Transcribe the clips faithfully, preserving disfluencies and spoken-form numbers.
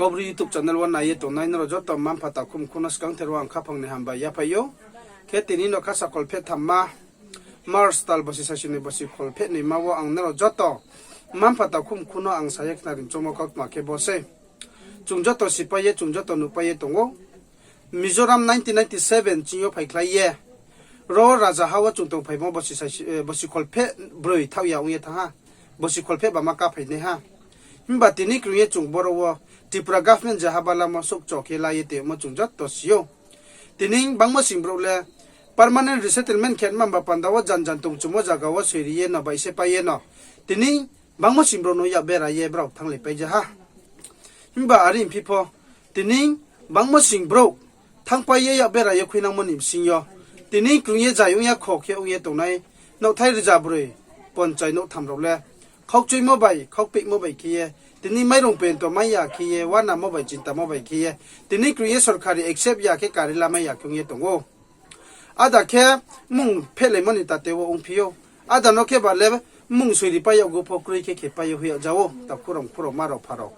Kaubru YouTube channel wo nai ye tongnai nrao joto mma-mpha takhu mkhu no skangther wo ang khaphang ni hambai yaphai ou. Khe tini no kha sakol pheh thamma March tal bosi sasi noi bosi kholpheh noima wo ang nrao joto mma-mpha takhu mkhu no ang sa ye khnari choungmo kautma khe bo sei. Chung joto sipai ye, chung joto nuhpai ye tong ou. Mizoram nineteen ninety seven ching yo phaikhlai ye, ro rajaha wo chung tongphaimo bosi kholpheh broi thaoh ya ong ye thanng ha, bosi kholpheh bama kaphainai ha. Himba tini krung ye chung boro wo Tripura government je haba lamo souhcho khe la ye tongmo chung joto si ou. Tini bangmo sing brouh le permanent resettlement khe mamba panda wo jan jan tongchumo zaga wo soiri ye no bai se pai ye no. Tini bangmo sing brouh no yak bera ye brao thannglaipai ja ha. Himba are phi pho, tini bangmo sing brouh thanngpai ye yak bera ye khuinangmo ni bsing yo, tini krung ye zai ong ya kho khe ong ye tongnai nouhthai rza broi ponchai nouhtham rao le khaukchuimo bai, khaukpeihmo bai khe ye, tini mairung pento mai ya khe ye, uanamo bai, chintamo bai khe ye, tini krung ye sorkari accept ya khe kari lamai ya khe ong ye tong ou. Ada khe mmung phehlaimo ni tate wo ongphi ou. Ada no khe ba le mmung soiripai yag pho kroi khe khepai ye hoih yag ja ou, takhu rao mkhu rao ma rao pha rao.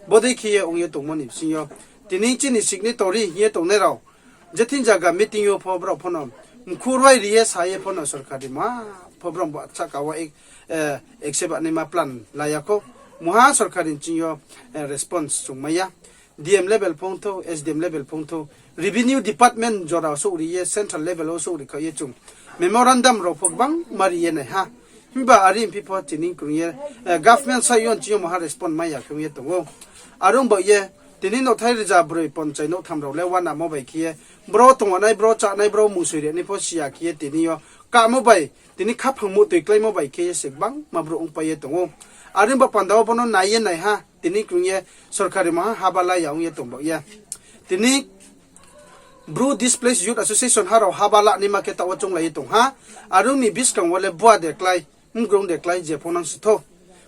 Bodei khe ye ong ye tongmo ni bsing yo, tini chini signatory hing ye tongnai rao, je thing zaga meeting yo pho brao pho no mkhu ruai ri ye sa ye pho no sorkari ma pho brao sahka wo accept naima plan la ya khou. Mungha sorkari ni ching yo response chung mai ya. D M level phongthou, S D M level phongthou, revenue department jora souhri ye, central level wo souhri kha ye chung memorandum rao pho gbangma ri ye nai ha. Himba are phi pho tini krung ye government side yo ching yo maha respond mai ya khe ong ye tong ou. Are ong baoh ye, tini nouhthai rza broi ponchai nouhtham rao le uanamo bai khe ye, bro tongwanai, bro chánai, bro mungsoi rinai pho si ya khe ye tini yo kamo bai, tini khaphang muhtoi kláimo bai khe ye se gbangma brouh ongpai ye tong ou. Are ong ba panda wo bo no nai ye nai ha, tini krung ye sorkari maha haba la ya ong ye tong baoh ye. Tini Bru Displaced Youth Association ha rao haba la naima khe taoh wo chounglai ye tong ha. Are ong ni buskang wo le bua de klái, mgrung de klái, je pho nang si thou.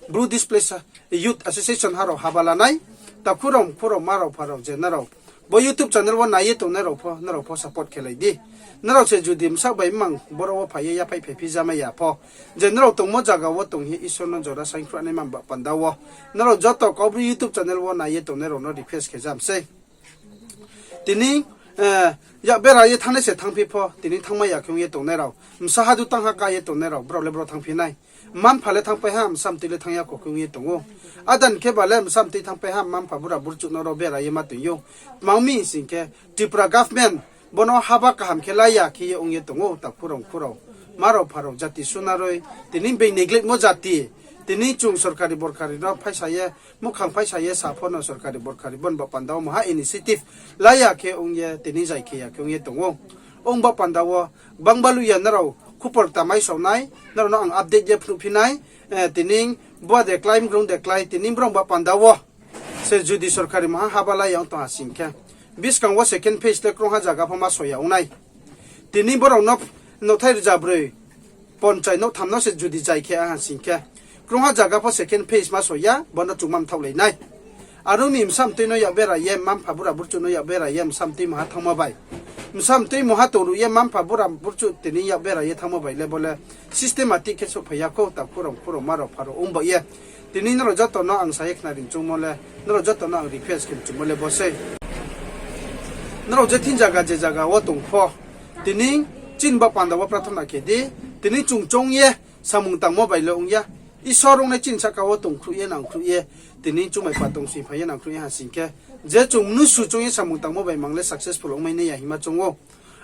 Bru Displaced Youth Association ha rao haba la nai. Takhu rao mkhu rao ma rao pha rao je nrao bo YouTube channel wo nai ye tongnai rao pho, nrao pho support khe lai di. Nrao se judi bsaoh bai mmang boro wo phai ye yaphaih phaiphi ja mai ya pho, je nrao tongmo zaga wo tong ye Isor no jora saingkhruh naima ba panda wo, nrao joto Kaubru YouTube channel wo nai ye tongnai rao no request khe jam sei. Tini yak bera ye thanngnai se thanngphi pho, tini thanngmai ya khe ong ye tongnai rao, bsa hadu tangha ká ye tongnai rao, brao le bro thanngphi nai. Mma-mpha le thanngpai ha, bsa mtui le thanng ya kho khe ong ye tong ou. Ada ni khe ba le bsa mtui thanngpai ha, mma-mpha bura burchuh no rao bera ye ma toing ou. Tma ong mi sing khe, Tripura government bo no haba kaham khe la ya khe ye ong ye tong ou, takhu rao mkhu rao, ma rao pha rao, jati sunaroi, tini being neglect mo jati, tini chung sorkari borkari no phaisa ye, muhkhang phaisa ye sa pho no sorkari borkari bo ni ba panda wo maha initiative la ya khe ong ye, tini zai khe ya khe ong ye tong ou. Ong ba panda wo, gbangba luya nrao khupor kta mai sao nai, nrao no ang update ye phnuhphi nai, tini bua de klái, mgrung de klái, tini brao ba panda wo se judi sorkari maha haba la ya ong tong ha sing khe, buskang wo second phase le krungha zaga pho ma so ya ong nai. Tini brao no nouhthai rza broi ponchai nouhtham no se judi zai khe ha sing khe, krungha zaga pho second phase ma so ya, bo no chung ma mthaohlai nai. Are ong mi bsa mtui no yak bera ye, mma-mpha bura burchuh no yak bera ye, bsa mtui maha thanngmo bai, bsa mtui maha tongruh ye, mma-mpha bura burchuh tini yak bera ye thanngmo bai le bo le systematic khe souhphai ya khou, takhu rao mkhu rao ma rao pha rao ong baoh ye. Tini nrao joto no ang sa ye khnari choungmo le, nrao joto no ang request khe mchumo le bo sei. Nrao je thing zaga je zaga wo tong pho, tini chini ba panda wo prathona khe di. Tini chung choung ye samung tangmo bai le ong ya. Isor ong nai chini sahka wo tongkhruh ye nangkhruh ye, tini chumai pa tong sing phai ye nangkhruh ye ha sing khe, je chung mnusu choung ye samung tangmo bai mang le successful ongmai nai ya hima choung ou.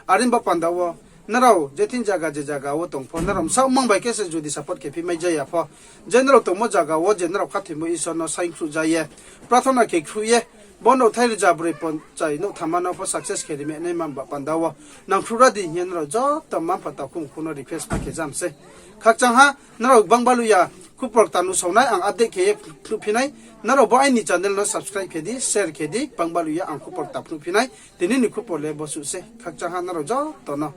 Are ba panda wo, nrao je thing zaga je zaga wo tong pho, nrao bsaoh mang bai khe se judi support khe phi mai ja ya pho, je nrao tongmo zaga wo je nrao khathoimo Isor no saingkhruh ja ye, prathona khe khruh ye, bo nouhthai rza broi ponchai nouhtham no pho success khe ri mai nai ma ba panda wo, nangkhruh ra di hing ye nrao joto mma-mpha takhu mkhu no request ma khe jam sei. Khakchang ha, nrao gbangba luya khupor kta nuhsao nai, ang update khe ye phnuhphi nai. Nrao bo aini channel no subscribe khe di, share khe di, gbangba luya ang khupor kta phnuhphi nai. Tini ni khupor le bo suh sei, khakchang ha nrao joto no.